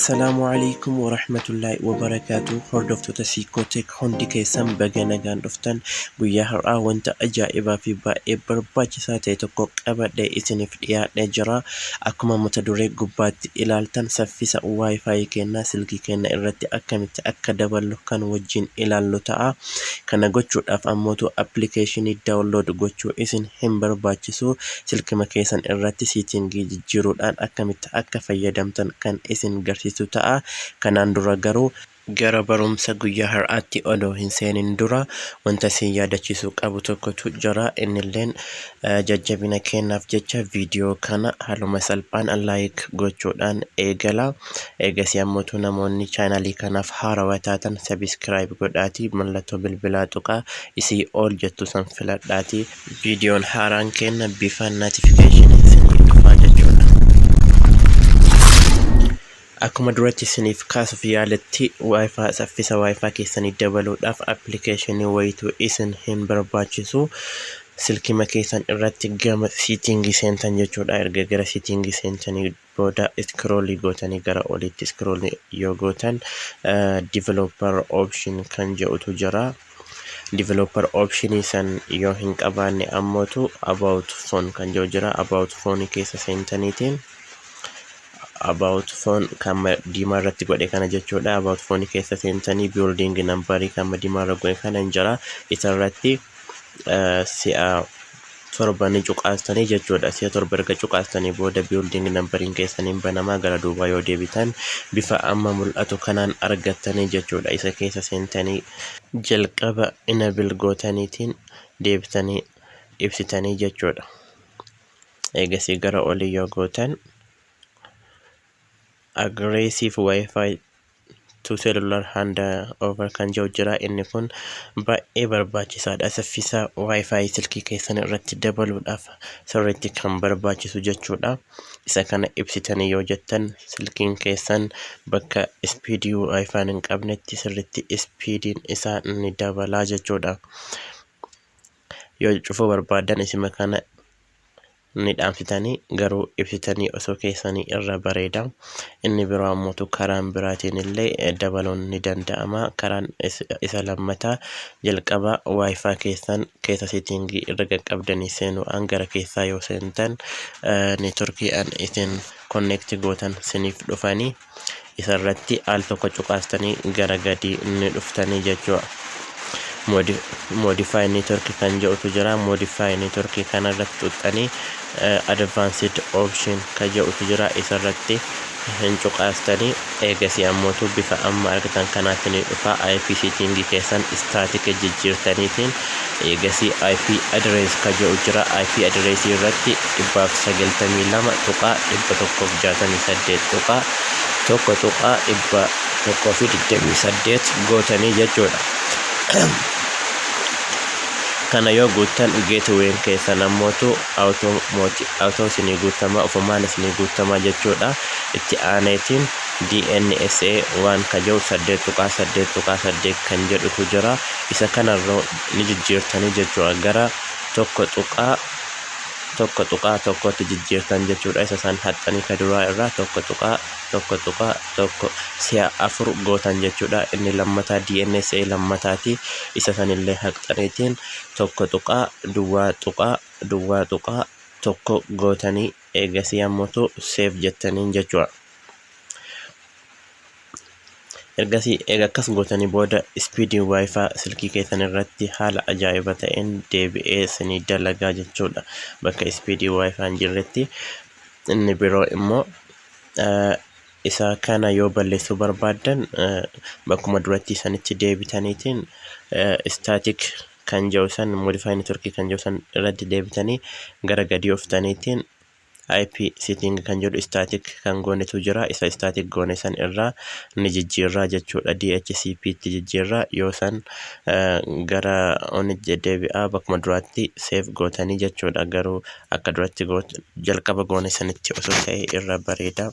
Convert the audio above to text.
Assalaamu alaikum warahmatullaahi wabarakaatu. Hordoftoota Siikoo Tech, hundi keessan baga nagaan dhuftan. Guyyaa har'aa wanta ajaa'ibaa fi baay'ee barbaachisaa ta'e tokko qabadhee isiniif dhiyaadhee jira. Akkuma mata duree gubbaatti ilaaltan, saffisa WiFi keenyaa silkii keenya irratti akkamitti akka daballu kan wajjin ilaallu ta'a. Kana gochuudhaaf ammootu appilikeeshinii download gochuu isin hin barbaachisu. Silkima keessan irratti settingii jijjiiruudhaan akkamitti akka fayyadamtan kan isin garsiisu ta'a. Kanaan dura garuu, gara barumsa guyyaa har'aatti odoo hin seenin dura wanta isin yaadachiisuu qabu tokkotu jira. Innilleen jajjabina keenyaaf jecha viidiyoo kana haaluma salphaan like gochuudhaan eegala. Eegasii ammootu namoonni chaanalii kanaaf haarawaa taatan subscribe godhaatii mallattoo bilbilaa tuqaa, isii all jettu san filadhaatii viidiyoon haaraan kenna bifa notification isinii dhufaa jechuudha. Akkuma duratti isiniif kaasuuf yaaletti, WiFi, saffisa WiFi keessanii dabaluudhaaf appilikeeshinii wayituu isin hin barbaachisu. Silkima keessan irratti gama settingii seentan jechuudha. Erga gara settingii seentanii booda scrollii gootanii gara oliitti scrollii yoo gootan, developer option kan jedhutu jira. Developer optionii san yoo hin qabaanne ammootu about phone kan jedhu jira. About phone keessa seentaniitiin, about phone kan diimaa irratti godhe kana jechuudha. About phone keessa seentanii building numberii kan diimaa irra godhe kana hin jira. Isa irratti si'a 7 ni cuqaastanii jechuudha. Si'a 7 erga cuqaastanii booda building numberiin keessaniin banamaa. Gara duubaa yoo deebitan bifa amma mul'atu kanaan argattanii jechuudha. Isa keessa seentanii jalqaba enable gootaniitiin deebitanii ibsitanii jechuudha. Eegasii gara olii yoo gootan, aggressive WiFi to cellular hand over kan jedhu jira. Inni kun baay'ee barbaachisaadha. Saffisa WiFi silkii keessan irratti dabaluudhaaf sirriitti kan barbaachisu jechuudha. Isa kana ibsitanii yoo jettan, silkiin keessan bakka speedii WiFi hin qabnetti sirriitti speediin isaa ni dabalaa jechuudha. Yoo cufuu barbaadan isima kana ni dhaamsitanii, garuu ibsitanii osoo keessanii irra bareeda. Inni biroo ammoo karaan biraatiin illee dabaluun ni danda'ama. Karaan isa lammataa, jalqaba WiFi keessan keessa settingii irra qaqqabdanii seenuudhaan gara keessaa yoo seentan, networkii an isin connect gootan siniif dhufanii isarratti al tokko cuqaastanii gara gadii ni dhuftanii jechuudha. Modify network kan jedhutu jira. Modify network kana irratti tuqxanii advanced option kan jedhutu jira. Isarratti hin cuqaastanii. Eegasii ammootu bifa amma argatan kanaatti ni dhufa. IP setting keessan static jijjiirtaniitiin eegasii IP address kan jedhu jira. IP address irratti 192.168.1.128 gootanii jechuudha. Kana yoo guuttan, gatewayn keessan ammootu auto isinii guutamaa, ofumaan isinii guutamaa jechuudha. Itti aaneetiin DNSA waan ka jedhu 8.8.8 kan jedhutu jira. Isa kanarra ni jijjiirtanii jechuudha. Gara 1.1.1tti jijjiirtan jechuudha. Isa san haxxanii ka duraa irraa 1.1.1 si'a 4 gootan jechuudha. Inni lammataa DNSA lammataati. Isa sanillee haqxaniitiin 1.0.0.1 gootanii eegasii ammootu save jettaniin jechuudha. Ergasii eega akkas gootanii booda speediin WiFi silkii keessan irratti haala ajaa'iba ta'een deebi'ee isinii dalagaa jechuudha. Bakka speedii WiFi hin jirretti. Inni biroo immoo, isa kana yoo balleessuu barbaaddan, bakkuma duratti sanitti deebitaniitiin static kan jedhu san, modify network kan jedhu san irratti deebitanii gara gadii oftaniitiin IP setting kan jedhu static kan goonetu jira. Isa static goone san irraa ni jijjiirraa jechuudha. DHCP tti jijjiirraa. Yoo san gara onni deebi'aa, bakkuma duraatti save gootanii jechuudha. Garuu akka duratti jalqaba goone sanitti osoo ta'e irra bareeda.